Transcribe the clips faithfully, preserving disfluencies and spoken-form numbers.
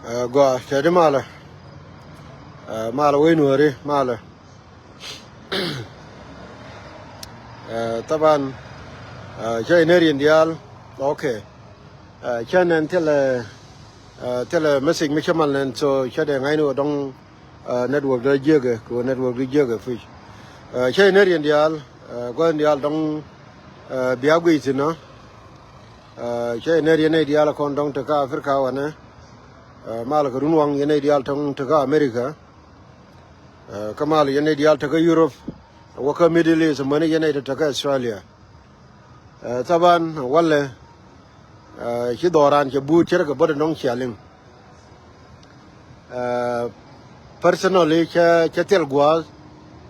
Gɔaa, tɛt i̱ malɛ. Malɛ wec Nuääri, malɛ. Thaban, cä inerian diaal. Ok. Cä nɛn thilɛ, thilɛ message mi cä mal nɛn, so cä dee ŋa̱cni wä dɔ̱ŋ network dee jiäkɛ kɛ wä network dee jiäkɛ puc. Cä inerian diaal, gua̱n diaal dɔ̱ŋ bia guiy thi̱n ɔ. Cä inerian nɛy diaal kɔn dɔ̱ŋ tekä Africa wanɛ. Mal kɛ run waŋ yɛn nɛy diaal tɔ̱ŋ tekä America. Kä mal yɛn nɛy diaal tekä Europe, wäkä Middle East, mäni yɛn nɛy tekä Australia. Thaban walɛ, ci dhɔran cɛ buut cɛ rɛ kɛ bä dɔ̱ŋ cia liŋ. Personally cɛ, cɛ thil gua̱a̱th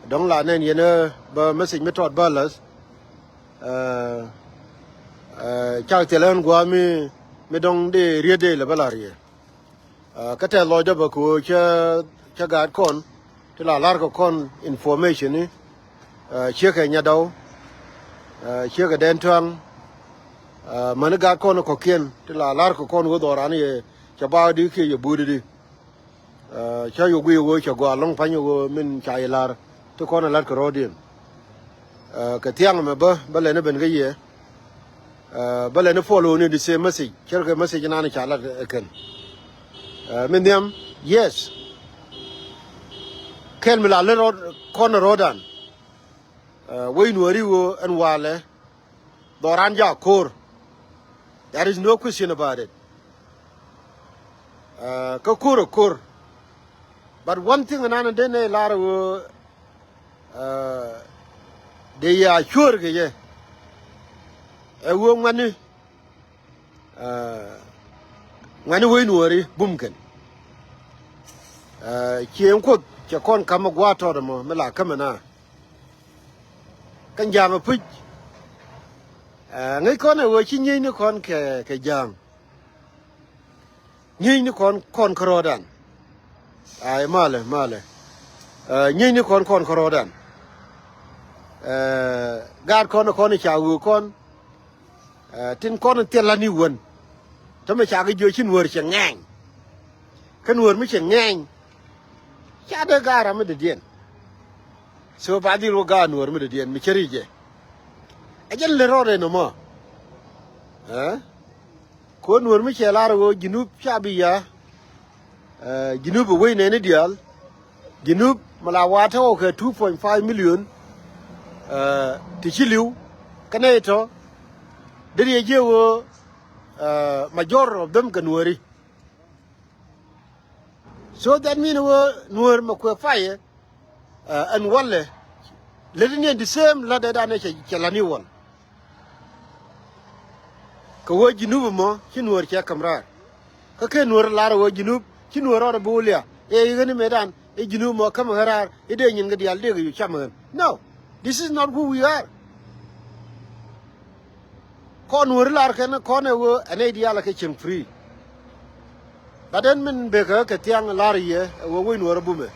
dɔ̱ŋ la nɛn yɛn bä message mi tɔt bä läth. Cak thil ɛn gua̱a̱th mi, mi dɔ̱ŋ dee riet dee lɛ bä la riet. Kä tɛth lɔcdä bä kɛ ɣöö cä, cä gaat kɔn ti la la̱r kɛ kɔn information ni. Ciekɛ nyadɔw, ciekɛ dɛn tuaŋ. Mäni gaat kɔn kɔ̱kiɛn ti la la̱r kɛ kɔn ɣöö dhɔran yɛ cɛ baak di kiɛ yɛ buut di. Cä yɛ guiy ɣöö cɛ gɔaa lɔ̱ŋ pa̱ny ɣöö min ca yɛ la̱r ti kɔn ɛ la̱t kɛ rɔ̱diɛn. Kɛ thiaŋ mɛ bä, bä lɛn ɛ ben kä yɛ. Bä lɛn ɛ follow ni the same message, cärkɛ message nan ca lat ɛ kɛn. Min nhiam, yes. Kɛl mi la lät rɔ̱, kɔn rɔ̱dan. Wec Nuääri ɣöö ɛn walɛ dhɔran ja ko̱r. There is no question about it. Kä ko̱r ɛ ko̱r. But one thing nan dee nɛ lar ɣöö dee yɛ a cuäär kɛ yɛ ɛ ɣöö ŋuɛ̈tni, ŋuɛ̈tni wec Nuääri bum kɛn. Ciëŋ Kuoth cɛ kɔn ka̱m ɛ gua̱a̱th tɔt ɛmɔ mi la kämɛ na. Kä ja̱a̱ŋ ɛ puc. Ŋäc kɔn ɛ ɣöö ci nyiecni kɔn kɛ, kɛ ja̱a̱ŋ. Nyiecni kɔn, kɔn kärɔɔdan. Ay, malɛ, malɛ. Nyiecni kɔn, kɔn kärɔɔdan. Gaat kɔn, kɔn ca ɣöö kɔn. Tin kɔn thil la ni wän. Tämɛ ca kɛ jiö ci Nuäär cɛ ŋɛɛny. Kä Nuäär mi cɛ ŋɛɛny. Ca dee gaat ram mi dee diɛn. So ba dhil wä gaat Nuäär mi dee diɛn mi cä ri̱c jɛ. Ɛ jɛn lɛ rɔɔdɛ nɔmɔ. Ɛ? Kɛ ɣöö Nuäär mi cɛ lar ɣöö Junub ca bi ya. Junub ɛ wec nɛni diaal. Junub mi la wa tɔ̱ kɛ two point five million. Ti ci li̱w. Kä nɛy tɔ̱. Dee riɛ jiɛ ɣöö majority of them kɛ Nuääri. So that mean ɣöö Nuäär mɛ kuɛ payɛ. Ɛn walɛ lät ni the same lät dee danɛ cɛ, cɛ lani wal. Kɛ ɣöö Junub mɔ ci Nuäär cɛ käm raar. Kä kɛ Nuäär lar ɣöö Junub ci Nuäär rɔɔdɛ bi wä lia. Ɛ i̱ ɣän i̱ mëëdan i̱ Junub mɔ käm ɣän raar i̱ dee nyin kɛ diaal dee kɛ yu cam ɣän. No, this is not who we are. Kɔn Nuääri lar kɛn kɔn ɛ ɣöö ɛ nɛy diaal ɛ kɛ cieŋ free. But ɛn min bekɛ kɛ thiaŋ lar yɛ ɛ ɣöö wec Nuäär ɛ bumɛ.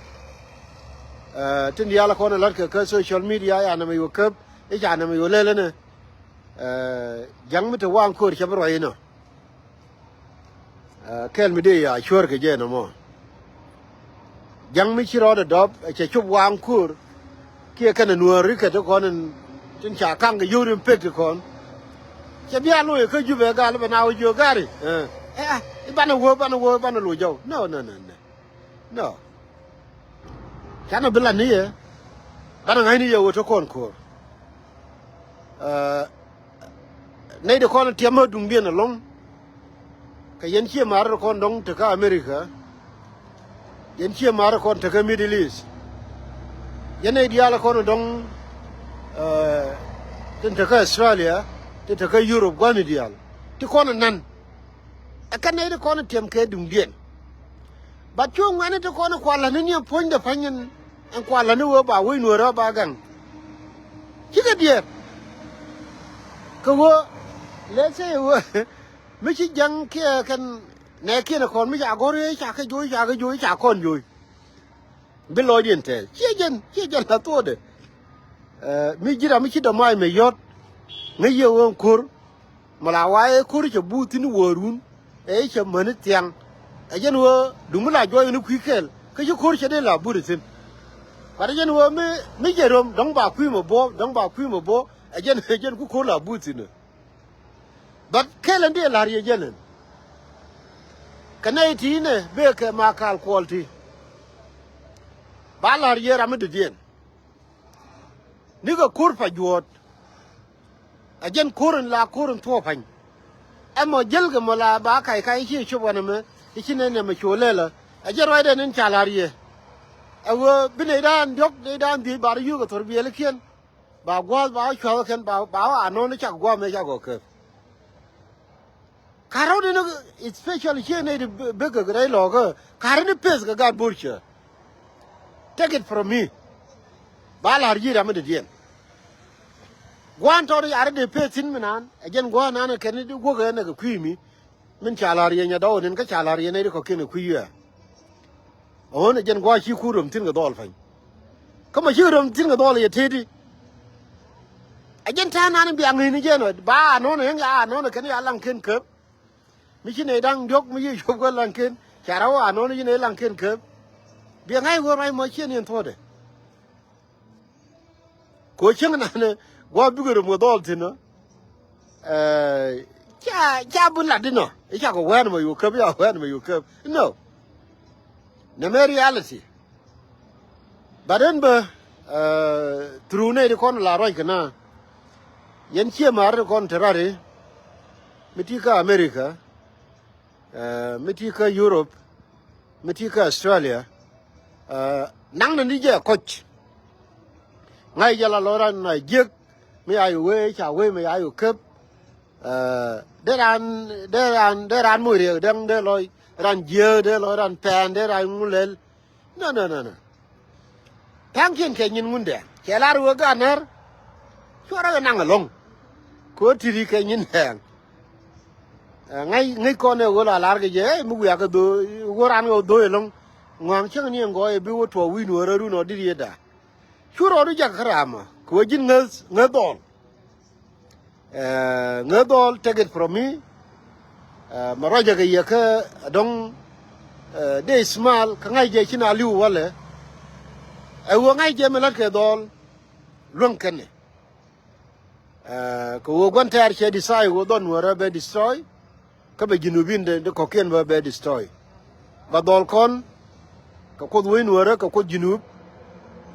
Tin diaal ɛ kɔn ɛ la̱t kɛ kä social media ya nɛmɛ yɛ käp i̱ ca nɛmɛ yɛ lɛl ɛnɛ. Ja̱ŋ mi te waŋ ko̱r cɛ bi ruac inɔ. Kɛl mi dee ya cuäär kɛ jɛ nɔmɔ. Ja̱ŋ mi ci rɔɔdɛ dɔp ɛ cɛ cop waŋ ko̱r. Kiɛ kɛnɛ Nuääri kɛ ti kɔn in tin ca kaŋ kɛ yio̱w rin pek ti kɔn. Cɛ bia loc kä Jubɛ gal bɛ na wä jiö gari. Ɛ, i̱ banɛ wä, banɛ wä, banɛ loc jɔw. No, no, no, no. No. Canɛ bi la ni yɛ. Banɛ ŋa̱cni yɛ wä te kɔn ko̱r. Nɛy di kɔn tiɛm ɛ duŋdiɛn ɛlɔ̱ŋ. Kɛ yɛn ciɛ ma̱a̱r kɔn dɔ̱ŋ tekä America. Yɛn ciɛ ma̱a̱r kɔn tekä Middle East. Yɛn nɛy diaal kɔn dɔ̱ŋ tin tekä Australia, tin tekä Europe gua̱ni diaal. Ti kɔn nan. Ɛ kɛn nɛy ti kɔn tiɛm kɛ duŋdiɛn. But cu ŋuɛ̈ni ti kɔn kualä ni ni ɛn puɔ̱nydɛ pa̱ny ɛn, ɛn kualä ni wee ba wec Nuäärä ba gaŋ. Cikɛ diɛɛr. Kɛ wee, let's say wee, mi ci ja̱ŋ kiɛ kɛn nɛɛkiɛn ɛ kɔn mi ca gɔ̱r ëë ca kɛ jo̱o̱c, ca kɛ jo̱o̱c, ca kɔn jo̱o̱c. Bi lɔcdiɛn tɛɛth. Ciɛ jɛn, ciɛ jɛn la thuɔɔdɛ. Ɛ, mi ji̱ ram mi ci dɔ̱mac mɛ yɔ̱t. Ŋäc yɛ ɣöö ko̱r. Mɛ la wa ëë ko̱r cɛ buut thi̱n wäärun. Ëë cɛ mäni thiaŋ. Ɛ jɛn ɣöö duŋ mi la juɔc ɣän i̱ kui̱ kɛl kä ci ko̱r cɛ dee la but ithin. But ɛ jɛn ɣöö mi, mi jɛ röm dɔ̱ŋ ba kui̱ mɛ buɔ̱ɔ̱p, dɔ̱ŋ ba kui̱ mɛ buɔ̱ɔ̱p, ɛ jɛn, ɛ jɛn ku ko̱r la but ithin. But kɛl ɛn dee la̱r yɛ jɛn ɛn. Kɛ nɛy ti̱i̱nɛ bëë kɛ ma kaal kuɔl ti. Ba la̱r yɛ ram mi dɔ̱diɛn. Nikɛ ko̱r pa juɔ̱ɔ̱t. Ɛ jɛn ko̱r in la ko̱r in thuɔ̱ɔ̱p pa̱ny. Ɛmɔ jäl kɛ mɔ la ba kac kac i̱ ci cop ɣän ɛmɛ i̱ ci nɛn ɛmɛ cu lɛlä. Ɛ jɛn ruacdɛn in ca la̱r yɛ. Ɛ ɣöö bi nɛy da̱a̱n diɔ̱k nɛy da̱a̱n dhiec ba rɔ yio̱o̱k ɛ thor biɛlikiɛn. Ba gua̱a̱th ba wä cua̱th kɛn ba, ba wä anɔ̱n i̱ cak gua̱a̱th mëë cak gɔ̱ käp. Ka̱r rɔ̱diɛn i̱ special cië nɛy ti bek kɛ rɛy lɔ̱ɔ̱kä ka̱r in i̱ peth kɛ gaat bo̱r cä. Take it from me. Ba la̱r ji̱ ram mi dɔ̱diɛn. Gua̱a̱n tɔɔt i̱ ar i̱ dee peth thi̱n mi naan ɛ jɛn gua̱a̱n naan ɛ kɛn i̱ di guäk ɛ nɛ kɛ kui̱ mi. Min ca la̱r yɛ nyɛ dɔw nin kä ca la̱r yɛ nɛy ti kɔ̱kiɛn ɛ kui̱ yɛ. Ɣän ɛ jɛn gua̱a̱ ci kur röm thi̱n kɛ dhɔl pa̱ny. Kä mɔ ci röm thi̱n kɛ dhɔl yɛ teti. Ɛ jɛn ta̱a̱ nan bia ŋi̱i̱ni jɛn ɔ ba anɔ̱n ɛ ɣän ya anɔ̱n ɛ kɛn ya laŋ ken käp. Mi ci nɛy da̱ŋ diɔ̱k mi ci cop kä laŋ ken ca rɔw anɔ̱n ci nɛy laŋ ken käp. Bia ŋa̱c ɣöö ruac mɔ ciɛ ni ɛn thuɔ̱ɔ̱dɛ. Ko cäŋ nanɛ gua̱a̱ bikɛ röm kɛ dhɔl thi̱n ɔ. Ca, ca bi lat inɔ i̱ cakɔ wɛn mɛ yo̱o̱ käp, i̱ ca wɛn mɛ yo̱o̱ käp. No. Nɛmɛ reality. But ɛn bä through nɛy ti kɔn la ruac kɛ na yɛn ciɛ ma̱a̱r ti kɔn te rari mi ti kä America, mi ti kä Europe, mi ti kä Australia. Naŋnɛ ni jɛ kɔc. Ŋa̱c jɛ la lɔ ran na jiäk mi a yɛ wee ca wee mi a yɛ käp. Dee raan, dee raan, dee raan moc riɛk däŋ dee lɔc ran jiääk dee lɔc ran pɛɛn dee raan ŋulɛl. Nä nä nä nä. Tha̱a̱ŋkiɛn kɛ nyin ŋundɛ cɛ lar wee gaat när. Cuarɛ kɛ naŋ ɛlɔ̱ŋ. Kɛ ɣöö ti̱ti̱ kɛ nyin ɛɛŋ. Ŋäc ŋäc kɔn ɛ ɣöö la lar kɛ jɛ ɛ mi wiakä dho̱o̱ ɣöö raan kɛ ɣöö dho̱o̱ ɛlɔ̱ŋ. Ŋɔ̱a̱ŋ cäŋ ni ɛn gɔɔy ɛ bi wä tuɔɔk wi̱i̱ nuɔ̱ɔ̱rä run ɔ di̱t yetda. Cu rɔɔdu jakä kä raamä kɛ ɣöö ji̱n ŋäth ŋäth dhɔl. Ŋäth dhɔl take it from me. Mɛ ruacä kɛ yɛ kä dɔ̱ŋ dee ismal kä ŋa̱c jɛ ci na li̱w walɛ. Ɛ ɣöö ŋa̱c jɛ mi la̱t kɛ dhɔl luäŋ kɛnɛ. Kɛ ɣöö gua̱n tɛɛr cɛ destroy ɣöö dhɔn nuäärä bɛ destroy. Kä bɛ junubin de kɔ̱kiɛn bä bɛ destroy. Ba dhɔl kɔn kɛ kuoth wec nuäärä kɛ kuoth junub.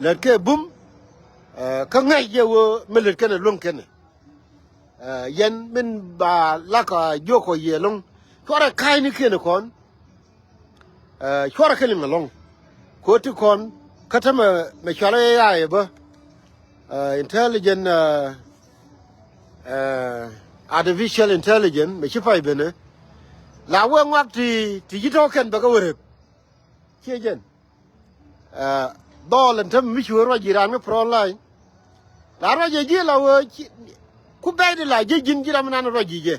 Lät kɛ bum. Kä ŋäc jɛ ɣöö mi lät kɛnɛ luäŋ kɛnɛ. Yɛn min ba lak a jiök kɔ yiëë lo̱ŋ cuarɛ ka̱a̱cnikiɛn kɔn. Cuarɛ kɛ liŋ ɛlɔ̱ŋ. Ko̱ ti kɔn kä tämɛ mɛ cualä A I bä. Intelligent, artificial intelligent mɛ ci pay benɛ. La wee ŋuak ti ti ci tɔ̱ kɛn bɛ kɛ wä rep. Ciɛ jɛn. Dhɔl ɛn tämɛ mi ci wee ruac ji̱ raan kä front line. La ruac jɛ ji̱ la wee ku bɛ̈ɛ̈cdɛ la ji̱ ji̱n ji̱ ram nan ruac ji̱ jɛ.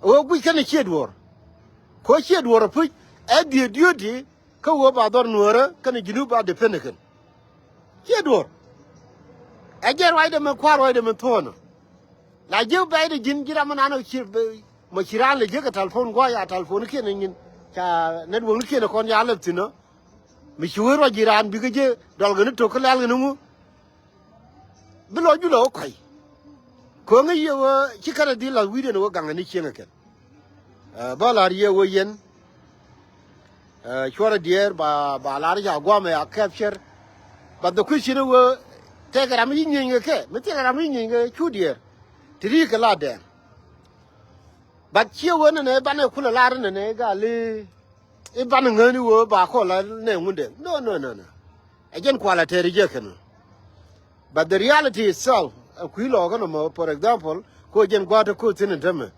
Ɣöö guic kɛnɛ ciɛ duɔ̱ɔ̱r. Kɛ ɣöö ciɛ duɔ̱ɔ̱r apuc ɛ dhiee duty kä ɣöö ba dhɔr nuäärä kɛnɛ junub ba depend kɛn. Ciɛ duɔ̱ɔ̱r. Ɛ jɛ ruacdɛ mɛ kua̱r ruacdɛ mɛ thuɔ̱ɔ̱nä. La jiäk bɛ̈ɛ̈cdɛ ji̱n ji̱ ram mi nan ci mɔ ci raan lɛ jiäk kɛ telephone gua̱a̱c a telephone kiɛn ɛ nyin ca network ni kiɛn ɛ kɔn ya lɛp thi̱n ɔ. Mi ci wee ruac ji̱ raan bikɛ jɛ dualkɛ ni tok kä lɛ̈lkɛ ni ŋu. Bi lɔ julɛ wä kɔ̱c. Ko̱ŋä yiëë wä ci kɛnɛ dhil la̱th wi̱i̱diɛn wä gaŋɛ ni cieŋɛ kɛn. Bä la̱r yiëë wä yɛn. Cuɔrɛ diɛɛr ba ba la̱r ca guamɛ a capture. But the question wä tɛkɛ ram yi nyieeny kɛ kɛ mi thilɛ ram yi nyieeny kɛ cu diɛɛr. Ti ri kɛ la dɛɛr. But ciɛ wä nɛnɛ banɛ kulɛ la̱r nɛnɛ gali. I̱ banɛ ŋäni wä ba kɔ la nɛ ŋundɛ no no no no. Ɛ jɛn kualɛ tɛri jɛ kɛn. But the reality itself ɛ kui̱ lɔɔkä nɔmɔ, for example, ko jɛn gua̱a̱t ɛ ko̱o̱t thi̱n in tämɛ.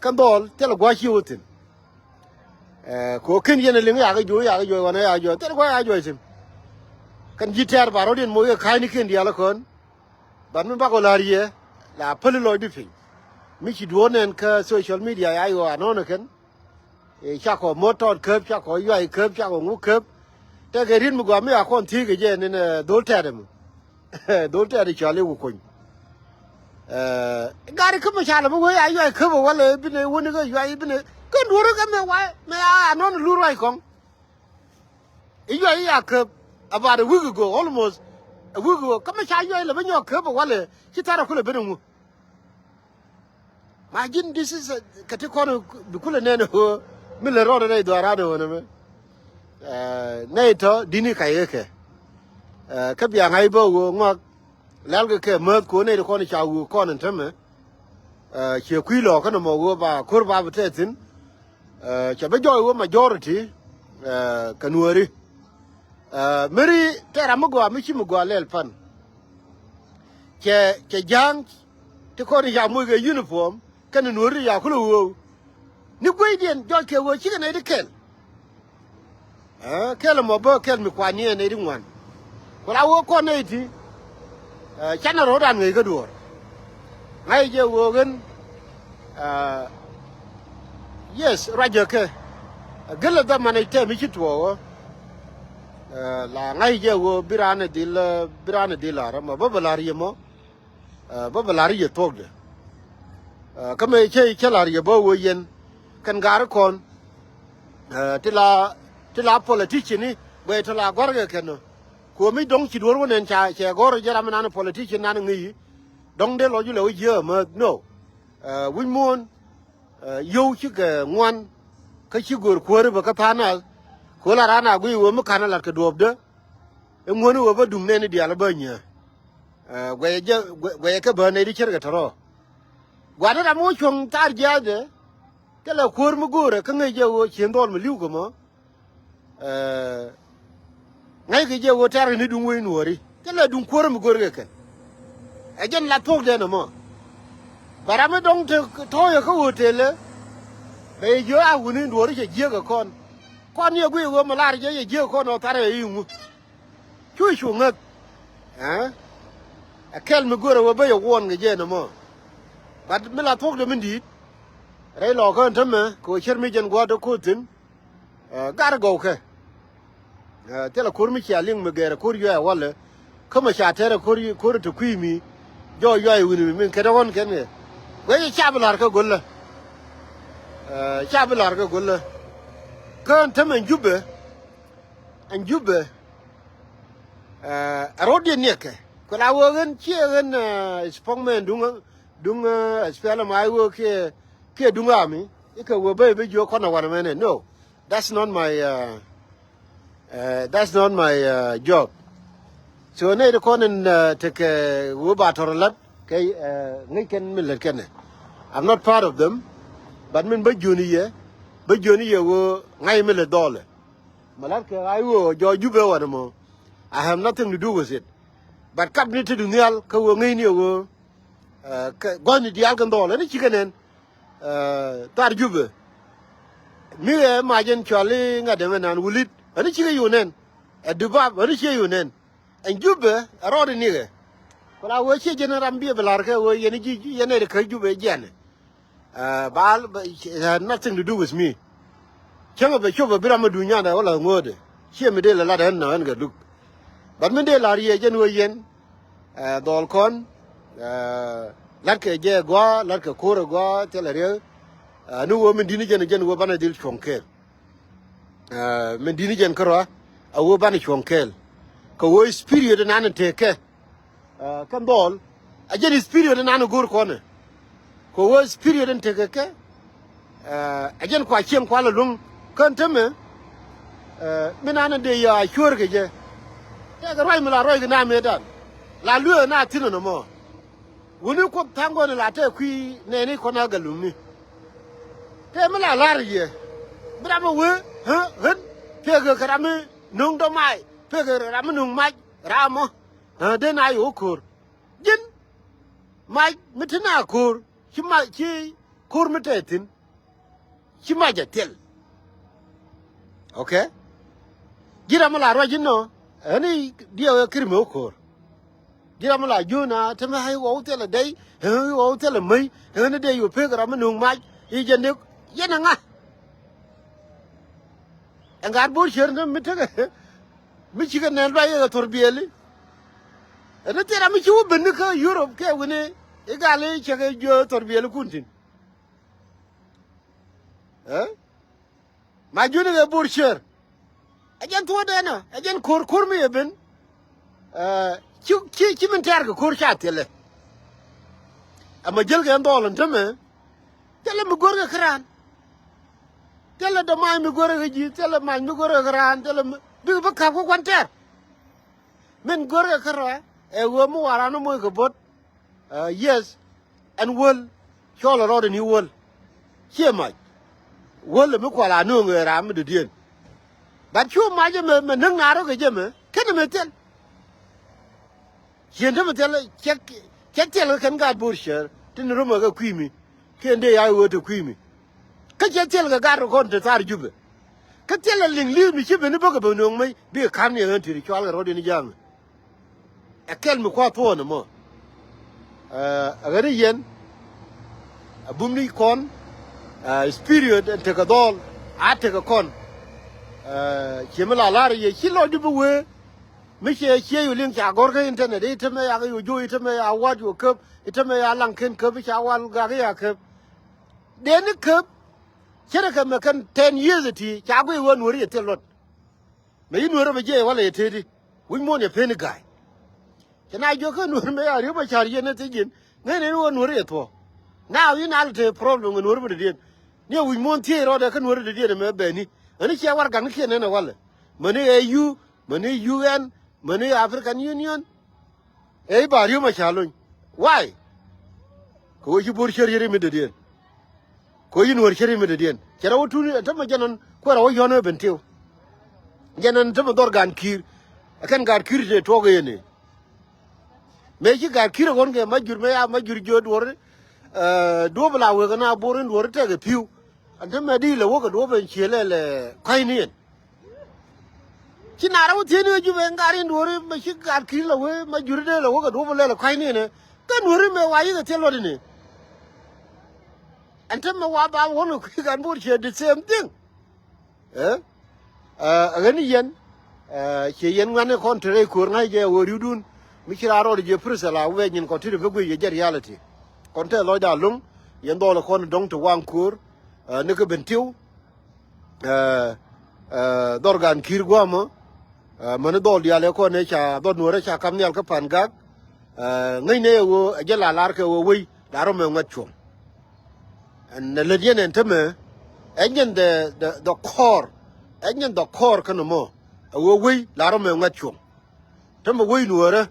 Kä dhɔl thilɛ gua̱a̱t ci wä thi̱n. Ko ken yɛn ɛ liŋ yakä juɔc yakä juɔc wanɛ yakä juɔc thilɛ gua̱a̱t yakä juɔc thi̱n. Kɛn ji̱ tɛ̈r ba rɔ̱diɛn moc kɛ ka̱a̱cnikiɛn diaal ɛ kɔn. But mi bakɔ la̱r yɛ la päli lɔcdi piny. Mi ci duɔ̱ɔ̱r nɛn kä social media ya yɔ anɔ̱ɔ̱n ɛ kɛn. Cakɔ mo̱t tɔɔt käp cakɔ yuay käp cakɔ ŋuk käp. Tɛkɛ riet mi gɔaa mi a kɔn thiec kɛ jɛ ni nɛ dhol tɛt ɛmɔ. Dhol tɛt i̱ cɔal i̱ ku kuny. Gari kä mi ca lɛ mi wee a yuay käp ɛ walɛ binɛ wuni kä yuay binɛ. Kä duɔ̱ri kɛ mɛ wa̱a̱ mɛ a nɔn lur ruac kɔŋ. I̱ yuac i̱ a käp about a week ago, almost a week ago. Kä mɛ ca yuac lɛ bä nyɔk käp a walɛ ci thar a kulɛ ben a ŋu. Ma ji̱n this is a, kɛ ti kɔn bi kulɛ nɛn a ɣöö mi lɛ rɔɔdɛ rɛy dhuaaran a ɣöö nɛ mɛ. Nɛy tɔ di̱ni kac kɛ kɛ. Kä bia ŋa̱c bä ɣöö ŋɔak lɛl kɛ kɛ määth ko̱n nɛy ti kɔn ca ɣöö kɔn in tämɛ. Ciɛ kui̱ lɔɔkä nɔmɔ ɣöö ba ko̱r ba bi tɛth thi̱n. Cɛ bi jɔɔc ɣöö majority kɛ nuääri. Meri tɛɛr ram mi gɔaa mi ci mi gɔaa lɛl pan. Cɛ cɛ ja̱a̱ŋ ti kɔn in ca moc kɛ uniform kɛnɛ nuääri ca kulɛ ɣöö ni gueydiɛn jɔc kɛ ɣöö cikɛ nɛy ti kɛl. Kɛl ɛmɔ bä kɛl mi kuan ni ɛ nɛy ti ŋuan. Ku la wä kɔn nɛy ti canɛ ro̱o̱dan ŋäc kä duɔ̱ɔ̱r. Ŋa̱c jɛ wä ɣän. Yes, ruacä kɛ gel ɛ dhɔm man ɛ tɛm i̱ ci tuɔɔk ɣä. La ŋa̱c jɛ wä bi raan ɛ dhil bi raan ɛ dhil la̱r ɛmɔ bä bä la̱r yɛ mɔ. Bä bä la̱r yɛ thuɔ̱kdɛ. Kä mëë cä cä la̱r yɛ bä wä yɛn kɛn ga̱r kɔn. Ti la ti la politician ni guɛy ti la gua̱rkɛ kɛn ɔ. Kuɔ̱mi dɔ̱ŋ ci duɔ̱r wä nɛn ca cɛ gɔ̱r jɛ ram nan politician nan ŋi̱i̱. Dɔ̱ŋ dee lɔc wä lɛ wä jiääk mäth no. Wi̱c muɔ̱ɔ̱n yio̱w cikɛ ŋuan. Kä ci go̱o̱r kuääri bä kä tha̱a̱ŋ nath. Kuäär la raan a guiy wä mi ka̱n a la̱t kɛ duɔ̱ɔ̱pdä. I̱ ŋuäni wä bä duŋ nɛni diaal bä nyääk. Guɛcɛ jɛ guɛcɛ kɛ bä nɛy ti cärkɛ tɔ̱rɔ̱. Gua̱ni ram mi wä cuɔ̱ŋ thar jiaath dɛ. Thilɛ kuäär mi go̱o̱rɛ kä ŋäc jɛ ɣöö cien dhɔl mi li̱w kɛ mɔ. Ŋäc kɛ jɛ ɣöö tɛ̈r kɛ ni duŋ wec nuɔ̱ɔ̱ri thilɛ duŋ kuäär mi go̱o̱rkɛ kɛn. Ɛ jɛn la thuɔ̱kdɛn ɛmɔ. Bɛ ram mi dɔ̱ŋ te tɔ̱ɔ̱cɛ kä hotel ɛ. Bɛ yɛ jiök a wuni duɔ̱ɔ̱ri cɛ jiäk ɛ kɔn. Kɔn yɛ guiy ɣöö mi lar jɛ yɛ jiäk ɛ kɔn ɔ thar ɛ i̱ ŋu. Cu cu ŋäth. Ɛ kɛl mi görɛ wä bä yɛ wuɔn kɛ jɛ nɔmɔ. But mi la thuɔ̱kdɛ mi di̱i̱t. Rɛy lɔɔkä ɛn tämɛ kɛ wä cär mi jɛn gua̱a̱r dee ko̱o̱th thi̱n. Gat gɔwkɛ. Thilɛ ko̱r mi cia liŋ mi gɛɛrɛ ko̱r yuac walɛ. Kä mɛ ca tɛrɛ ko̱r ko̱r te kui̱ mi. Jɔɔc yuac wi̱n mi min kɛn ɣɔ̱n kɛn kɛ. Guɛc ca bi la̱r kä go̱lä. Ca bi la̱r kä go̱lä. Kä ɛn tämɛ ɛn Jubɛ. Ɛn Jubɛ. Ɛ rɔ̱diɛn niɛkɛ kuɛ la wee ɣän ciɛ ɣän spokesman duŋ duŋ SPLM-IO kiɛ kiɛ duŋ ami ikɛ wee bä i̱ bi jiök kɔn ɛ wanɛ mɛnɛ no. That's not my uh, uh, that's not my uh, job. So nɛy ti kɔn in uh, tekɛ wee ba tɔr lat kɛ uh, ŋäc kɛn min lät kɛnɛ. I'm not part of them. But min bä jiöni yɛ bä jiöni yɛ wee ŋa̱c min lät dhɔlɛ. Mɛ la̱t kɛ ɣa̱c ɣöö jɔɔc Jubɛ wanɛ mɔ. I have nothing to do with it. But kap ni te duŋ nhial kä ɣöö ŋäcni ɣöö kɛ gua̱thni diaal kɛ dhɔl ɛn cikɛ nɛn. Thar Jubɛ mi ɣɛ mac ɛn cual i̱ ŋa̱t dɛmɛ nan wulit ɛn cikɛ yun nɛn. Ɛ dubab ɛn ciɛ yun nɛn. Ɛn Jubɛ ɛ rɔɔd inikɛ. Ku la ɣöö ciɛ jɛn ram biɛ bi la̱r kɛ ɣöö yɛn ji̱ yɛn nɛy ti kä Jubɛ jiɛnɛ. Ba it had nothing to do with me. Cäŋ a bɛ cop a bi ram a duny nyan a wä la ŋo̱o̱dɛ ciɛ mi dee la lat ɛn na ɛn kɛ luk. But min dee la riɛc ɛn wee yɛn dhɔl kɔn latkɛ jɛ gɔaa latkɛ ko̱r a gɔaa thilɛ riɛk. Ni wee min di̱t ni jɛn jɛn wee banɛ dhil cuɔ̱ŋ kɛɛl. Min di̱t ni jɛn kärɔa a wee banɛ cuɔ̱ŋ kɛɛl. Kɛ wee spirit nan in tekɛ. Kɛn dhɔl a jɛn spirit in nan in go̱o̱r kɔnɛ. Kɛ wee spirit in tekɛ kɛ a jɛn kua cieŋ kual a luŋ kɛn temɛ. Min nan in dee ya cuäär kɛ jɛ. Tɛkɛ ruac mi la ruac kɛ na mëëdan la lueek na thi̱n in ɛmɔ. Wuni Kuoth tha̱a̱ŋ gɔ̱n in la tɛk kui̱ nɛɛni kɔn a gɛ luŋni. Tëë mi la la̱r yɛ bi ram mi wee ɣän pekɛ kɛ ram mi nuŋ dɔ̱mac pekɛ ram mi nuŋ mac ram mɔ. Dee na yɛ wä ko̱o̱r ji̱n mac mi te na ko̱o̱r ci mac ci ko̱o̱r mi tɛth thi̱n. Ci mac a thil. Okay. Ji̱ ram mi la ruac inɔ ɛn i̱ diɛw ɛ kir mi wä ko̱o̱r. Ji̱ ram mi la juun a te mi ɣɔw thil a dey ɛn i̱ ɣɔw thil a mäc ɛn i̱ dee yɛ pek ram mi nuŋ mac i̱ jɛ nik. Yɛn a ŋa. Ɛn gaat bo̱o̱r cier ni mi tekɛ mi cikɛ nɛn luac yɛ thor biɛli. Ɛn i̱ thil ram mi ci wä ben ni kä Europe kɛ wini i̱ gal i̱ cɛ kɛ jiö thor biɛli kun thi̱n. Ɛ? Ma juni kɛ bur cier. Ɛ jɛn thuɔ̱ɔ̱dɛ nɔ, ɛ jɛn ko̱r, ko̱r mi yɛ ben. Ɛ, ci, ci, ci min tɛɛr kɛ ko̱r ca thilɛ. Ɛmɛ jäl kɛ ɛn dhɔl ɛn tämɛ. Thilɛ mi go̱r kɛ käraan. Thilɛ dämac mi go̱r kɛ ji̱, thilɛ mac mi go̱r kɛ käraan, thilɛ mi, bikɛ bi ka̱p kä kuan tɛɛr. Min go̱r kɛ käraan, ɛ ɣöö mi waran ni moc kɛ bo̱t. Ɛ, yes, ɛn wäl, cɔl ɛ rɔɔdɛ ni wäl. Ciɛ mac. Wäl ɛ mi kual a nööŋ ɛ ram mi dɔ̱diɛn. But cu mac ɛmɛ, mɛ näk na rɔ kɛ jɛ mɛ, kenɛ mɛ thil. Ciɛn te mɛ thil, cɛ, cɛ thil kɛ kɛn gaat bo̱r cär, tin römɛ kɛ kui̱ mi. Kiɛn dee ya ɣöö te kui̱ mi. Kä cɛ thil kɛ gat rɔ kɔn te thar Jubɛ. Kä thil a liŋ li̱i̱th mi ci ben i̱ bäkɛ ben nööŋ mec bikɛ ka̱m ni ɛ ɣän ti̱ti̱ cual kɛ rɔ̱diɛn i̱ ja̱a̱ŋ. Ɛ kɛl mi kua̱r thuɔ̱ɔ̱n ɛmɔ. Ɛ ɣän i̱ yɛn. A bum ni kɔn. Ɛ spirit ɛn tekɛ dhɔl. A tekɛ kɔn. Ɛ ciɛ mi la la̱r yɛ ci lɔcdu bi wee. Mi ciɛ ciɛ yu liŋ ca gɔ̱r kä internet i̱ tämɛ yak yu jo̱o̱c i̱ tämɛ ya wa̱t yu käp i̱ tämɛ ya laŋ ken käp i̱ ca wal gak i̱ ya käp. Dee ni käp. Cä rɛ kɛ mɛ kɛn ten years iti ca guiy wä nuɔ̱ri yɛ thil luɔt. Mɛ yi nuɔ̱ri bɛ jiɛc walɛ yɛ teti. Wi̱c muɔ̱ɔ̱n yɛ pen i̱ ga̱a̱c. Cɛ na jiök kä nuɔ̱ri mɛ ya riöp a ca̱r yɛn ɛ thiec yɛn ŋäcnɛ ni wä nuɔ̱ri yɛ thuɔ̱ɔ̱. Now yi na lɛ te problem kɛ nuɔ̱ri bɛ dɔ̱diɛn. Ni ɛ wi̱c muɔ̱ɔ̱n thiec rɔɔdɛ kä nuɔ̱ri dɔ̱diɛn ɛmɛ bɛni. Ɣän i̱ ciɛ warɛgak ni kiɛn ɛn ɛ walɛ. Mäni ɛ U, mäni U N, mäni African Union. Ëë i̱ ba riöm a ca lony. Why? Kɛ ɣöö ci bo̱r cär yeri mi dɔ̱diɛn. Kɛ ɣöö ci nuɔ̱ɔ̱r cär yeri mi dɔ̱diɛn. Cɛ rɛw wä tuni ɛn tämɛ jɛn ɛn kuɛ rɛw wä yɔ̱n ɛ ben tiw. Jɛn ɛn tämɛ dhɔr gan ki̱i̱r. Ɛ kɛn gan ki̱i̱r te tuɔɔk ɛ yɛn ëë. Mëë ci gan ki̱i̱r ɛ ɣɔ̱n kɛ ma jur mëë ya ma jur jiö duɔ̱ɔ̱r. Ɛ duɔ̱ɔ̱p la wek ɛn a bo̱r in duɔ̱ɔ̱r tɛk ɛ pi̱w. Ɛn tämɛ di lɛ wä kɛ duɔ̱ɔ̱p ɛn ciël ɛ lɛ kua̱cni ɛn. Ci na rɛw thieni ɛ Jubɛ ŋa̱r in duɔ̱ɔ̱ri mɛ ci gat ki̱n lɛ wee mɛ juri dee lɛ wä kɛ duɔ̱ɔ̱p lɛ lɛ kua̱cni nɛ. Kä nuɔ̱ri mɛ wa yikɛ thil luɔt ini. Ɛn te mɛ wa ba wä mɛ kui̱ gat bo̱r ciɛ the same thing. Ɛ ɛ ɣän i̱ yɛn. Ɛ ciɛ yɛn ŋuɛ̈tni kɔn te rɛy ko̱o̱r ŋa̱c jɛ ɣöö ri̱wdun. Mi ci raan rɔɔdɛ jiɛ Priscilla wee nyin kɔn ti ri bi guic yɛ jɛ reality. Kɔn te lɔcda lo̱ŋ yɛn dhɔl kɔn dɔ̱ŋ te waŋ ko̱o̱r. Ɛ ni kä ben tiw. Ɛ ɛ dhɔr gan ki̱i̱r gua̱a̱mä. Ɛ mäni dhɔl diaal ɛ kɔn ɛ ca dhɔr nuɔ̱ɔ̱rä ca kam nhial kä pa̱n gak. Ɛ ŋäcnɛ ɛ ɣöö ɛ jɛ la lar kɛ ɣöö wei la rɔmɛ ŋuɛt cuɔ̱ŋ. Ɛn ɛ lät yɛn ɛn tämɛ ɛ nyɛn the the the core. Ɛ nyɛn the core känɛ mɔ ɛ ɣöö wei la rɔmɛ ŋuɛt cuɔ̱ŋ. Tämɛ wei nuɔ̱ɔ̱rä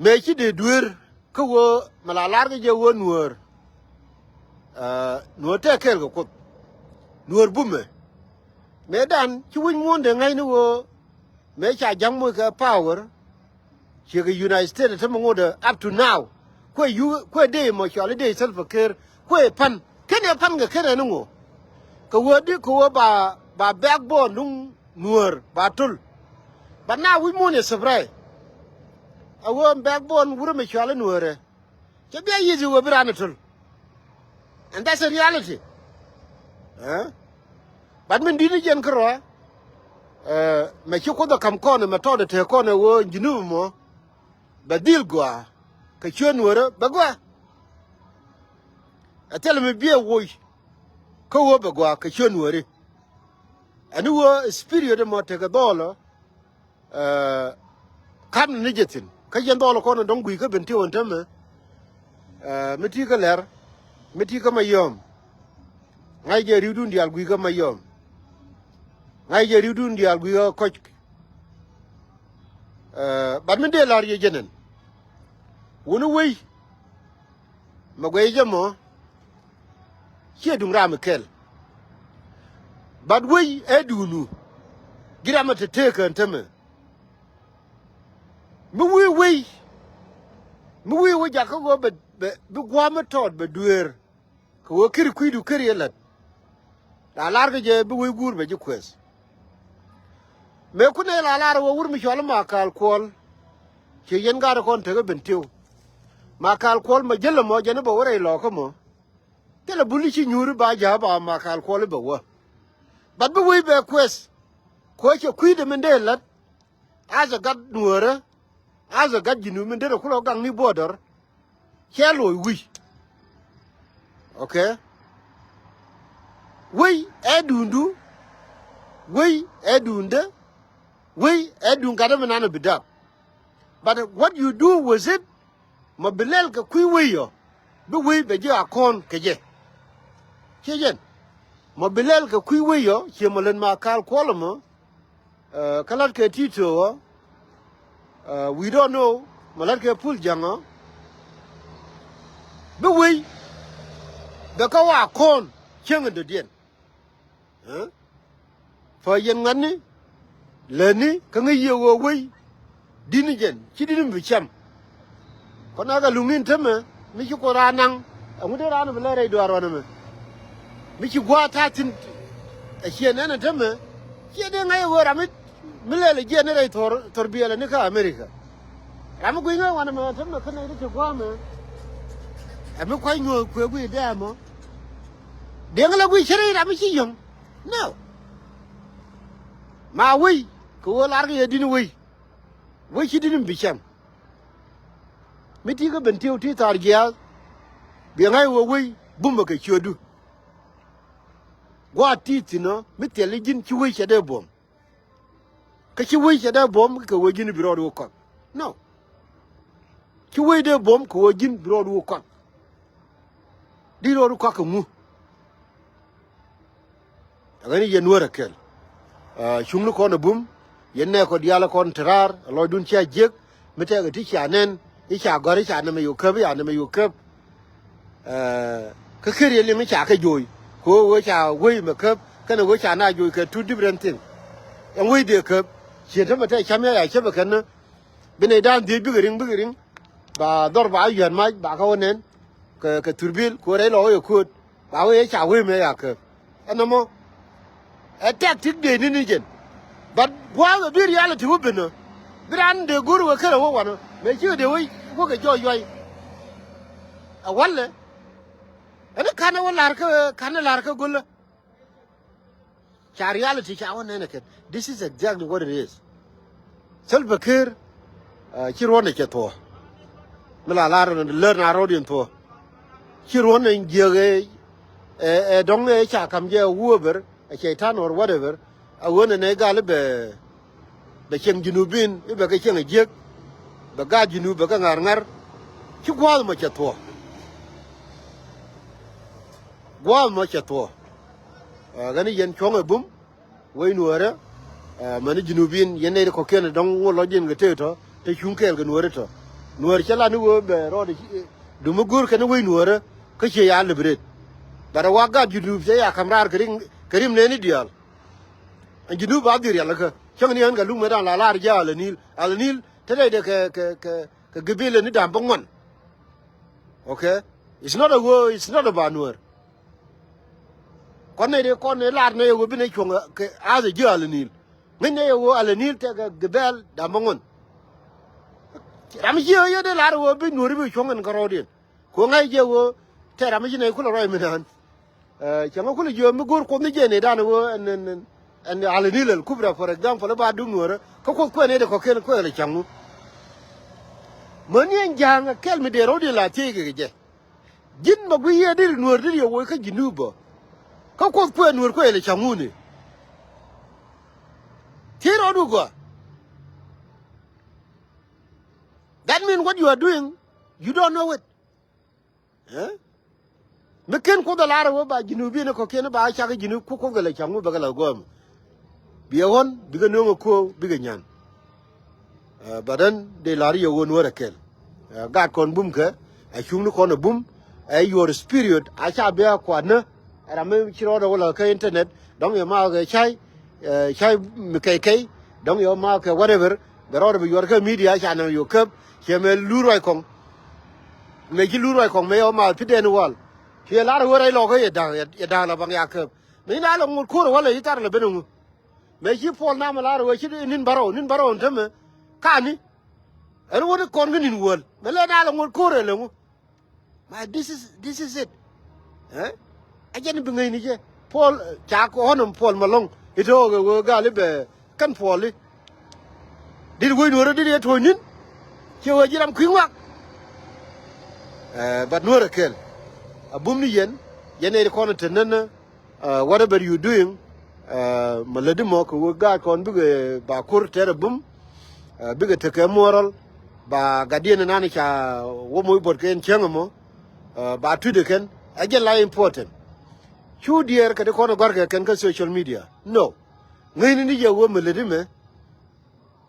mëë ci dee dueer. Kä ɣöö mɛ la lar kä jɛ ɣöö nuäär. Ɛ nuäär tɛk kɛɛl kɛ Kuoth. Nuäär bumɛ mëë dan ci wi̱c muɔ̱ɔ̱n dee ŋäcni ɣöö mëë ca ja̱ŋ moc kɛ power. Ciɛ kɛ United States te mi ŋot ɛ up to now. Kuɛ yu kuɛ dee mɔ cɔal i̱ dee Salva Kiir kuɛ pan ken ɛ pan kɛ ken ɛ ni ŋo. Kɛ ɣöö di kɛ ɣöö ba ba backbone duŋ nuäär ba tul. But now wi̱c muɔ̱ɔ̱n ɛ surprise. A ɣöö backbone wurɛ mi cɔal i̱ nuäärɛ. Cɛ bia yithi wee bi raan a töl. And that's a reality. Ɛ but min di̱t ni jɛn kärɔa. Ɛ mɛ ci Kuoth a ka̱m kɔn ɛmɛ tɔɔdɛ te kɔn ɛ wee ji̱ nup ɛmɔ. Bɛ dhil gɔaa kɛ ciöt nuäärä bɛ gɔaa. Ɛ thilɛ mi biɛ woc. Kä wee bɛ gɔaa kɛ ciöt nuääri. Ɛn wee spirit ɛmɔ tekɛ dhɔɔlä. Ɛ kam ni jɛ thi̱n kä yɛn dhɔl kɔn dɔ̱ŋ gui̱i̱ kä ben tiw ɛn tämɛ. Ɛ mi ti kä lɛr mi ti kä Mayɔm. Ŋa̱c jɛ ri̱wdun diaal gui̱i̱ kä Mayɔm. Ŋa̱c jɛ ri̱wdun diaal gui̱i̱ kä Kɔc. Ɛ bat mi dee la̱r yɛ jɛn ɛn wuni wei. Mɛ guɛy jɛ mɔ. Ciɛ duŋ ram mi kɛl. Bat wei ɛ duunu. Ji̱ ram mi te teekä ɛn tämɛ. Mi wi̱i̱ wei mi wi̱i̱ wei jakä ɣöö bɛ bɛ bi gua̱a̱m mi tɔɔt bɛ dueer. Kɛ ɣöö keri kui̱du keri ɛ la̱t. La lar kä jɛ bi wei guur bɛ ji̱ kuɛth. Mëë kun ɛ la lar ɣöö wur mi cɔal i̱ Makal Kuɔl. Ciɛ yɛn gaat kɔn tekä ben tiw. Makal Kuɔl mɛ jäl ɛmɔ jɛn i̱ bɛ wä rɛy lɔɔkä mɔ. Thilɛ bul i̱ ci nyuuri ba ja̱a̱ ba Makal Kuɔl i̱ bɛ wä. Bat bi wei bɛ kuɛth. Kuɛ cɛ kui̱dɛ min dee la̱t. Athɛ gat nuäärä. Athɛ gat ji̱ nu min derɛ kulɔ gaŋ ni border. Cɛ loc wi̱c. Okay. Wei ɛ duundu. Wei ɛ duundä. Wei ɛ duun gatdä mi nanɛ bi dap. But what you do with it, mɔ bi lɛl kɛ kui̱ wei ɔ, bi wei bɛ ji̱ a kɔn kɛ jɛ. Ciɛ jɛn. Mɔ bi lɛl kɛ kui̱ wei ɔ, ciɛ mɔ lät ma kal kuɔl mɔ. Kä lat kɛ Tito ɔ, we don't know, mɔ lat kɛ Pul Jaŋ ɔ, bi wei bɛ kä wa kɔn cieŋ in dɔ̱diɛn. Ɛ? Fa yɛn ŋa̱tni lätni kä ŋäc yiëë ɣöö wei di̱t ni jɛn ci di̱t mi bi cam. Kɔn a kɛ luŋ in tämɛ mi ci Kuoth raan naŋ. Ɛŋu dee raan bi lɛ rɛy duaar ɣɔn ɛmɛ? Mi ci gua̱a̱th ta̱a̱ thi̱n ɛ ciɛ nɛn ɛ tämɛ. Ciɛ dee ŋa̱c ɛ ɣöö ram mi, mi lɛl ɛ jiɛn ni rɛy thor, thor biɛlɛ ni kä America. Ram mi gui̱c ŋäc ɣɔn ɛmɛ tämɛ kä nɛy ti ci gua̱a̱th ɛmɛ. Ɛ mi kua̱c nyuɔ̱ɔ̱k kuëë gui̱c dee ɛmɔ. Deŋ la guic cä rɛy ram mi ci yɔ̱ŋ. No. Ma wei kɛ ɣöö lar kɛ yɛ di̱t ni wei. Wei ci di̱t ni bi cam. Mi ti kä ben tiw ti thar jiaath. Biɛ ŋa̱c ɣöö wei bumä kɛ ciötdu. Gua̱a̱th ti thi̱n ɔ mi thil i̱ ji̱n ci wei cɛ dee buɔ̱m. Kä ci wec cɛ dee buɔ̱m kɛ ɣöö ji̱n bi rɔɔd wä kɔak. No. Ci wec dee buɔ̱m kɛ ɣöö ji̱n bi rɔɔd wä kɔak. Di rɔɔd wä kɔak kɛ ŋu. Ɛ ɣän i̱ yɛn Nuäär ɛ kɛl. Cuŋni kɔn ɛ bum, yɛn nɛɛkɔ diaal ɛ kɔn te raar, ɛ lɔcdun cia jiäk, mi tɛkɛ ti cia nɛn, i̱ ca gɔ̱r, i̱ ca nɛmɛ yo̱o̱ käp, i̱ ca nɛmɛ yo̱o̱ käp. Kä ker yɛ liŋ i̱ ca kɛ jo̱o̱c. Kɛ ɣöö ɣöö ca wec mɛ käp kɛnɛ ɣöö ca na jo̱o̱c kɛ two different thing. Ɛn wec dee käp. Ciën tämɛ tɛ cam ya ya cäpɛ kɛn ni. Bi nɛy da̱a̱n dhiec bikɛ riŋ, bikɛ riŋ. Ba dhɔr ba yua̱t mac ba kä wä nɛn. Kɛ, kɛ thurbil kɛ ɣöö rɛy lɔ wä yɛ kööt. Ba wee ca wee mëë ya käp. Ɛn nɔmɔ. Ɛ tactic dee ni ni jɛn. But gua̱a̱th ɛ bi reality wä ben ɔ. Bi raan dee go̱r wee kärɛ wä wanɔ. Mëë cikɛ dee wä, wä kɛ jɔɔc yuay. Ɛ walɛ. Ɛn ni ka̱n ɛ wä la̱r kä, ka̱n ɛ la̱r kä go̱lä. Ca reality ca wä nɛn ɛ kɛn. This is exactly what it is. Salva Kiir, ci ruɔ̱n ɛ cɛ thuɔ̱ɔ̱. Mi la lar lär na rɔ̱diɛn thuɔ̱ɔ̱. Ci ruɔ̱n ɛ jiäk ɛ, ɛ, ɛ dɔ̱ŋ ɛ ca ka̱m jɛ whoever, ɛ cɛy-tan or whatever. A ɣöö nɛ nɛ gal i̱ bɛ, bɛ cieŋ Junubin, i̱ bɛ kɛ cieŋ ɛ jiäk. Bɛ gaat Junub bɛ kɛ ŋa̱r ŋa̱r. Ci gua̱a̱th mɔ cɛ thuɔ̱ɔ̱. Gua̱a̱th mɔ cɛ thuɔ̱ɔ̱. Ɣän i̱ yɛn cuɔ̱ŋ ɛ bum. Wec Nuäärä, ɛ, mäni Junubin, yɛn nɛy ti kɔ̱kiɛn dɔ̱ŋ ŋot lɔcdiɛn kɛ tëë tɔ̱, te cuŋ kɛɛl kɛ Nuäärä tɔ̱. Nuäär cä lat ni ɣöö bɛ rɔɔdɛ, ɛ, dumi go̱o̱r kɛn wec Nuäärä, kä ciɛ ya liberate. But ɛ wa gat Junub cɛ ya ka̱m raar kɛ rim, kɛ rim nɛɛni diaal. Ɛn Junub a dhil rialikä. Cäŋ ni ɣän kɛ luk mëë da̱a̱n la lar jɛ Al Nil. Al Nil, te rɛydɛ kɛ, kɛ, kɛ, kɛ gabila ni da̱a̱m bä ŋuan. Okay? It's not a ɣöö, it's not about Nuäär. Kɔn nɛy dee kɔn nɛy lar nɛy ɛ ɣöö bi nɛy cuɔ̱ŋ kɛ ath ɛ ji̱ Al Nil. Ŋäc nɛy ɛ ɣöö Al Nil tɛkɛ gabɛl da̱ŋ bäŋuan. Ram jiɛ ɣöö yɛ dee lar ɛ ɣöö bi Nuäri bi cuɔ̱ŋ ɛn kärɔɔdiɛn. Kɛ ɣöö ŋa̱c jiɛ ɣöö tɛk ram ji̱ nɛy kulɛ ruac mi nään. Ɛ, cäŋ ɛ kulɛ jiɛ mi go̱o̱r Kuoth ni jiɛ nɛy dan ɛ ɣöö ɛn, ɛn, ɛn, ɛn Al Nil Al Kubra, for example, ba duŋ Nuäärä. Kä Kuoth kuɛn nɛy dee kɔ̱kiɛn kuɛn lɛ cäŋ ŋu. Mäni ɛn ja̱a̱ŋ ɛ kɛl mi dee rɔ̱diɛn la thiec kɛ kɛ jɛ. Ji̱n mɛ guiy yɛ deri Nuäär deri yɛ woc kä Junub bä. Kä Kuoth kuɛ Nuäär kuɛ lɛ cäŋ wuni. Thiec rɔɔdu gɔaa. That mean what you are doing, you don't know it. Ɛ? Mi ken Kuoth ɛ lar ɛ wä ba Junubin kɔ̱kiɛn ba cak Junub ku Kuoth kɛ lɛ cäŋ wuni bɛ kɛ lɛ gɔaa mɔ. Biɛ ɣɔ̱n, bikɛ nööŋ ɛ köö, bikɛ nyan. Ɛ, but then dee la̱r yɛ ɣöö Nuäär ɛ kɛl. Ɛ, gaat kɔn bumkɛ, ɛ cuŋni kɔn ɛ bum, ɛ your spirit, a ca bia kuatnä, ɛ ram mi ci rɔɔdɛ wä lɛ kä internet, dɔ̱ŋ yɛ ma kɛ cay, ɛ, cay mi kɛy kɛy, dɔ̱ŋ yɛ ma kɛ whatever, bɛ rɔɔdɛ bi yuɔr kä media, ca nɛ yɛ käp, cɛ mɛ luur ruac kɔŋ. Mɛ ci luur ruac kɔŋ, mɛ yɛ ma pi dɛn wal. Ci yɛ lar ɣöö rɛy lɔkä yɛ da̱a̱k, yɛ, yɛ da̱a̱k la baŋ ya käp. Mɛ ci na lɛ ŋot ko̱r walɛ ci thar lɛ ben ɛ ŋu. Mëë ci Puɔl nam ɛ lar ɛ ɣöö ci ni̱n bärɔw, ni̱n bärɔw ɛn tämɛ. Kani. Ɛn wä ni kɔn kä ni̱n wäl. Mëë lɛ na lɛ ŋot ko̱r ɛ lɛ ŋu. Ma this is, this is it. Ɛ? Ɛ jɛn bi ŋäcni jɛ. Puɔl, ca kɔn ɛn Puɔl Malɔŋ. I̱ te ɣɔk ɛ ɣöö gal i̱ bɛ kɛn Puɔl i̱. Dit wec Nuäärä dit yɛ tuɔ̱ɔ̱c ni̱n. Ciɛ ɣöö ji̱ ram kui̱ ŋuak. Ɛ, but Nuäär ɛ kɛl. A bum ni yɛn, yɛn ɛ ti kɔn ɛ te nänä. Uh, whatever you doing, uh, mɛ lätdi mɔ kɛ wä gaat kɔn bikɛ ba kur tɛrɛ bum, uh, bikɛ tekɛ moral, ba gatdiɛn nan ca wä moc buɔt kɛn cäŋ mɔ, uh, ba tui̱dɛ kɛn, ɛ jɛ la important. Cu diɛɛr kɛ di kɔn gɔrkɛ kɛn kä social media. No. Ŋäcni ni jɛ wä mɛ lätdi mɛ,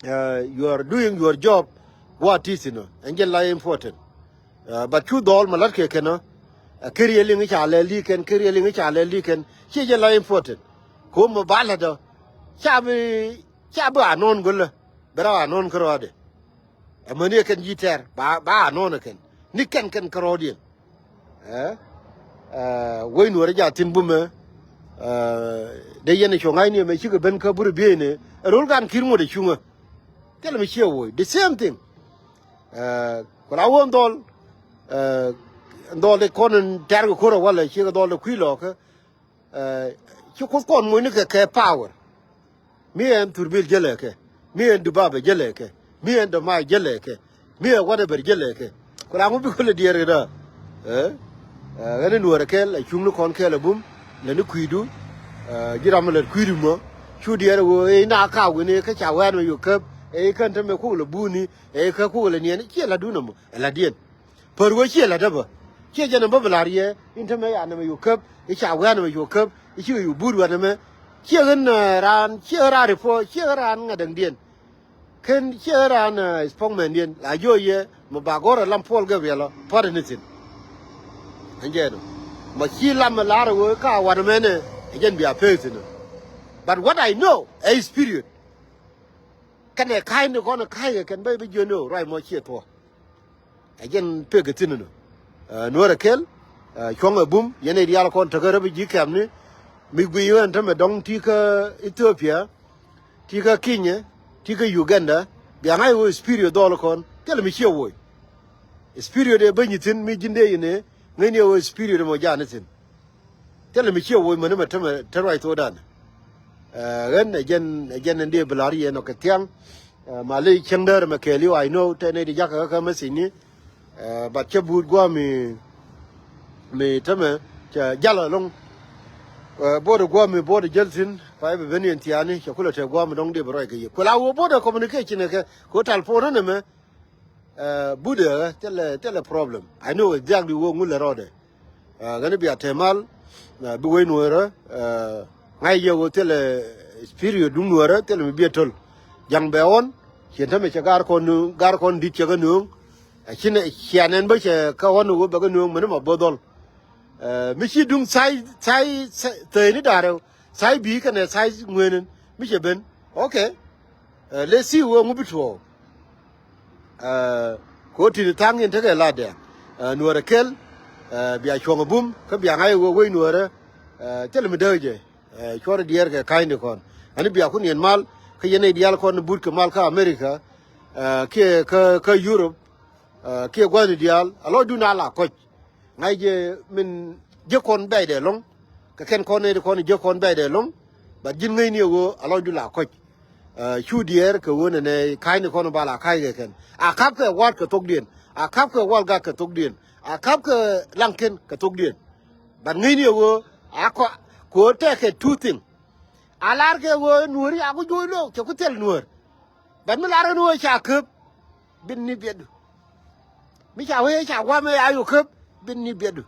uh, you are doing your job, gua̱a̱ ti̱thi̱n ɔ, ɛn jɛ la important. Uh, but cu dhɔl mɛ la̱t kɛ kɛn ɔ, uh, kɛ riɛl iŋ ca lɛl di kɛn, kɛ riɛl iŋ ca lɛl di kɛn, ciɛ jɛ la important. Ko mɛ ba la̱t ɔ, ca bi, ca bi a nɔn go̱lä, bɛ rɔ a nɔn kärɔɔdɛ. Ɛmäni ɛ kɛn ji̱ tɛr, ba, ba a nɔn ɛ kɛn. Ni kɛn kɛn kärɔɔdiɛn. Ɛ, ɛ, wec nuɔrä jathin bumɛ, ɛ, dee yɛn cuɔ̱ŋ ŋa̱cni ɛmɛ cikɛ ben kä burɛ bieyni, ɛ rol gan ki̱r ŋuɔ̱t ɛ cuŋä. Thilɛ mi ciɛ woc, the same thing. Ɛ, ku la wä dhɔl, ɛ, dhɔl de kɔn in tɛ̈r kɛ ko̱r ɛ walɛ, cikɛ dhɔl de kui̱ lɔkä. Ɛ, ci Kuoth kɔn mucni kɛ, kɛ power. Mi ɛn thurbil jälɛ kɛ, mi ɛn dubabɛ jälɛ kɛ, mi ɛn dɔmay jälɛ kɛ, mi ɛn whatever jälɛ kɛ. Ku la ŋu bi kölɛ diɛɛr kɛ dä. Ɛ, ɛ, ɣän in nuɔrɛ kɛl, ɛ cuŋni kɔn kɛl ɛ bum, lɛ ni kui̱du, ɛ, ji̱ ram lɛ kui̱du mɔ, cu diɛɛr ɛ ɣöö ɛ na ka wi̱ni kä ca wɛ̈n mɛ yo̱k käp, ɛ kän te mɛ kuk lɛ buni, ɛ kä kuk lɛ niɛn, ciɛ la dun ɛmɔ, ɛ la diɛn. Pär wee ciɛ la̱t däpä. Ciɛ jɛn ɛn bä bi la̱r yɛ in te mɛ ya nɛmɛ yo̱k käp i̱ ca wɛ̈ɛ̈n ɛmɛ yo̱k käp i̱ cikɛ yo̱k buut wɛ̈ɛ̈n ɛmɛ. Ciɛ ɣän, ɛ, raan, ciɛ ɣän raan ripuɔ, ciɛ ɣän raan ŋa̱däŋdiɛn. Kɛn ciɛ ɣän raan, ɛ, spokesman diɛn la jiök yɛ mɛ ba gɔ̱r ɛ lam Paul Gabriel ɔ, puɔ̱t ɛ ni thi̱n. Ɛn jɛn ɔ mɔ ci lam ɛ la̱r ɛ wee ka wa̱n ɛmɛnɛ ɛ jɛn bia pek thi̱n ɔ. But what I know ɛ is period. Kɛnɛ ka̱cni kɔn ɛ ka̱ckɛ kɛn bä bi jiön ni ɣöö ruac mɔ ciɛ thuɔ̱k. Ɛ jɛn pek ɛ thi̱n ɛnɔ. Ɛ, nuɔ̱ɔ̱rɛ kɛl, ɛ, cuɔ̱ŋ ɛ bum, yɛn ɛ diaal kɔn tekä rɛp ji̱ kɛmni, mi guiy ɣän tämɛ dɔ̱ŋ ti kä Ethiopia, ti kä Kenya, ti kä Uganda, bia ŋa̱c ɣöö spirit dhɔl kɔn, thilɛ mi ciɛ woc. Spirit ɛ ben nyi thi̱n, mi ji̱n dee yɛn ɛ, ŋäcni ɣöö spirit ɛmɔ ja̱a̱n thi̱n. Thilɛ mi ciɛ woc mäni mɛ tämɛ te ruac thokdan. Ɛ, ɣän ɛ jɛn, ɛ jɛn ɛn dee bi la̱r yɛn ɔ kɛ thia̱ŋ. Ɛ, ma ley cäŋ däär mɛ kɛɛliw, I know, te nɛy ti jakä kä message ni. Ɛ, but cä buut gua̱a̱ mi, mi tämɛ, cɛ jal ɛlɔ̱ŋ. Ɛ, buɔt gua̱a̱ mi buɔt jäl thi̱n, pay bi ben yɛn thia̱a̱ni, cɛ kulɛ te gua̱a̱ mi dɔ̱ŋ dee bi ruac kɛ yɛ. Kuɛ la wä buɔt ɛ communication ɛ kɛ, kɛ wä telephone ni mɛ. Ɛ, buɔt ɛ, thilɛ, thilɛ problem. I know exactly wä ŋulɛ rɔɔdɛ. Ɛ, ɣän i̱ bia te mal, ɛ, bi wec nuɔ̱ɔ̱rä, ɛ, ŋa̱c yɛ ɣöö thilɛ spirit duŋ nuɔ̱ɔ̱rä, thilɛ mi biɛ töl. Ja̱ŋ bɛ ɣɔn, ciɛn tämɛ cɛ gar kɔn nööŋ, gar kɔn di̱t cɛ kä nööŋ. Ɛ, ci nɛ, cian ɛn bä cɛ kä ɣɔn ɣöö bɛ kä nööŋ, mɛni ma bo̱th dhɔl. Ɛ, mi ci duŋ tha̱a̱c, tha̱a̱c, tha̱a̱c, thäcni da̱ŋ rɛw, tha̱a̱c bi̱i̱ kɛnɛ tha̱a̱c ŋuëënän, mi cɛ ben. Okay. Ɛ, let's see ɣöö ŋu bi tuɔɔk. Ɛ, kɛ ɣöö ti̱ti̱ tha̱a̱ŋ in tekɛ latdɛ. Ɛ, nuɔ̱ɔ̱rɛ kel, ɛ, bia cuɔ̱ŋ ɛ bum, kä bia ŋa̱c ɛ ɣöö wec nuɔ̱ɔ̱rä, ɛ, thilɛ mi dääk jɛ. Ɛ, cuɔ̱rɛ diɛɛr kɛ ka̱cni kɔn. Ani bia kun yɛn mal, kä yɛn nɛy diaal kɔn butkɛ mal kä America, ɛ, kiɛ kä, kä Europe, ɛ, kiɛ gua̱thni diaal, a lɔcdun a la kɔc. Ŋa̱c jɛ min jiäk kɔn bɛ̈ɛ̈cdɛ ɛlɔ̱ŋ. Kɛ kɛn kɔn nɛy ti kɔn jiäk kɔn bɛ̈ɛ̈cdɛ ɛlɔ̱ŋ. But ji̱n ŋäcni ɛ ɣöö a lɔcdu la kɔc. Ɛ, cu diɛɛr kɛ ɣöö nɛnɛ ka̱cni kɔn ba la ka̱ckɛ kɛn. A ka̱pkɛ wa̱a̱t kɛ thokdiɛn. A ka̱pkɛ wa̱a̱l gak kɛ thokdiɛn. A ka̱pkɛ laŋken kɛ thokdiɛn. But ŋäcni ɛ ɣöö a kɔ, kɛ ɣöö tɛkɛ two thing. A lar kɛ ɣöö nuääri a ku jo̱o̱c lo̱o̱k cɛ ku thil nuäär. But mi lar kɛ nuääri ca käp, bin ni biɛtdu. Mi ca wee ca gua̱a̱mɛ a yo̱k käp, bin ni biɛtdu.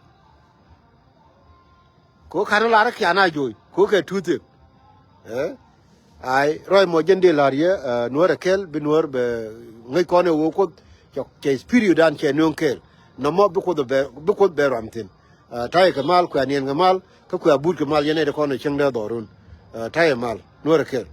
Ko ka̱n lar kian a jo̱o̱c, ko kɛ two thing. Ɛ? Ay, ruac mɔ jɛn dee la̱r yɛ, ɛ, nuäär ɛ kɛl, bi nuäär bɛ ŋäc kɔn ɛ ɣöö Kuoth, cɛ, cɛ spirit dan cɛ nööŋ kɛɛl. Nɔmɔ bi Kuoth bɛ, bi Kuoth bɛ ruam thi̱n. Ɛ, ta̱yɛ kɛ mal, kuɛ aniɛn kɛ mal, kä kuɛ abuut kɛ mal, yɛn ɛ ti kɔn ɛ cieŋdɛ dhɔrun. Ɛ, ta̱yɛ mal, nuäär ɛ kɛl.